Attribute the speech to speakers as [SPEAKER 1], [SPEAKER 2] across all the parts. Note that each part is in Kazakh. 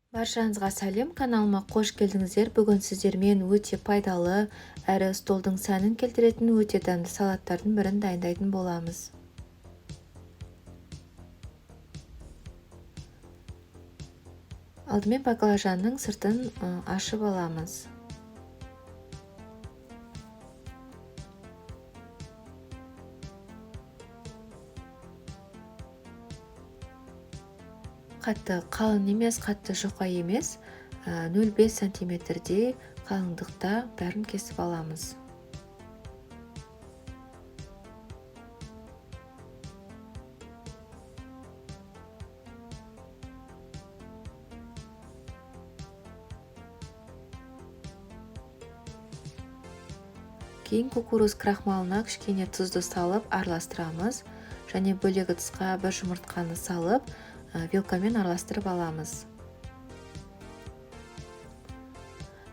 [SPEAKER 1] Баршаңызға сәлем, каналыма қош келдіңіздер. Бүгін сіздермен өте пайдалы әрі столдың сәнін келтіретін өте дәмді салаттардың бірін дайындайтын боламыз. Алдымен баклажанның сыртын ашып аламыз. Қатты қалың емес, қатты жұқа емес, 0,5 сантиметрдей қалыңдықта бәрін кесіп аламыз. Кейін кукуруз крахмалына кішкене тұзды салып араластырамыз және бөлек ыдысқа бір жұмыртқаны салып, вилкамен араластырып аламыз.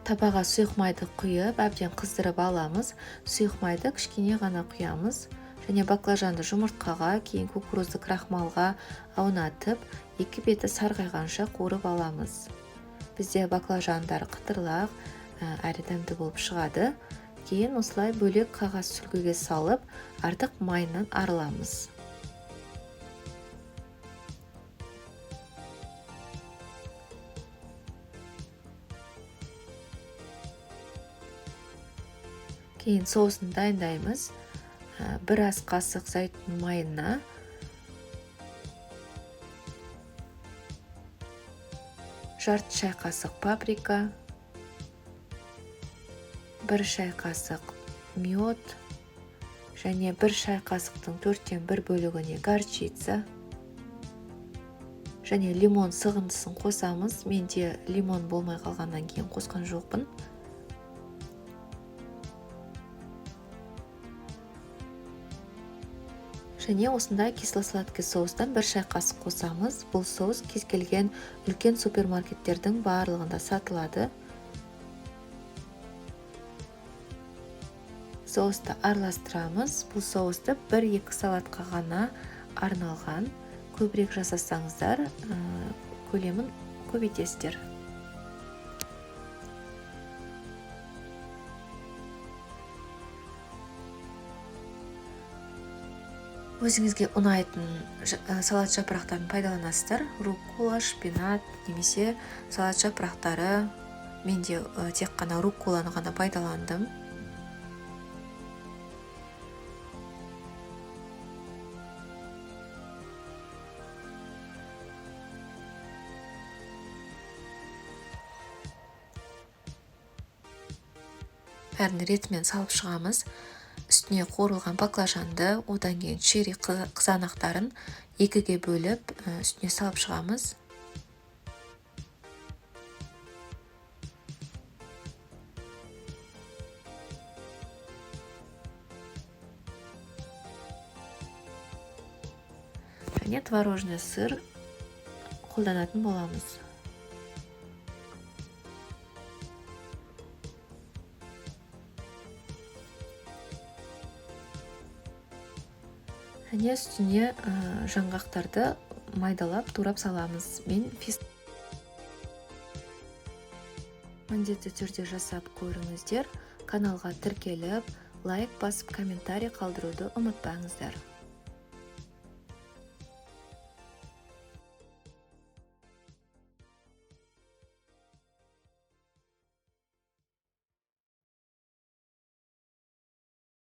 [SPEAKER 1] Табаға сұйық майды құйып, әбден қыздырып аламыз. Сұйық майды кішкене ғана құямыз және баклажанды жұмыртқаға, кейін кукурузды крахмалға аунатып, екі беті сарғайғанша қуырып аламыз. Бізде баклажандар қытырлақ, әрі дәмді болып шығады. Кейін осылай бөлек қағаз сүлгіге салып, артық майынан арыламыз. Кейін соусын дайындаймыз. Бір ас қасық зәйтүн майына жарты шай қасық паприка, 1 шай қасық мед және 1 шай қасықтың 1/4 бөлігіне горчица және лимон сығындысын қосамыз. Менде лимон болмай қалғаннан кейін қосқан жоқпын. Және осындай кисло-сладкий соустан 1 шай қасық қосамыз. Бұл соус кез келген үлкен супермаркеттердің барлығында сатылады. Соусты араластырамыз. Бұл соусты 1-2 салатқа ғана арналған. Көбірек жасасаңыздар, көлемін көбейтесіздер. Өзіңізге ұнайтын салат жапырақтарын пайдаланасыздар. Руккола, шпинат немесе салат жапырақтары. Менде тек қана рукколаны ғана пайдаландым. Бәрін ретімен салып шығамыз. Үстіне қуырылған баклажанды, одан кейін черри қызанақтарын екіге бөліп, үстіне салып шығамыз. Және творожный сыр қолданатын боламыз. Және үстіне жаңғақтарды майдалап турап саламыз. Мен міндетті түрде жасап көріңіздер. Каналға тіркеліп, лайк басып, комментарий қалдыруды ұмытпаңыздар.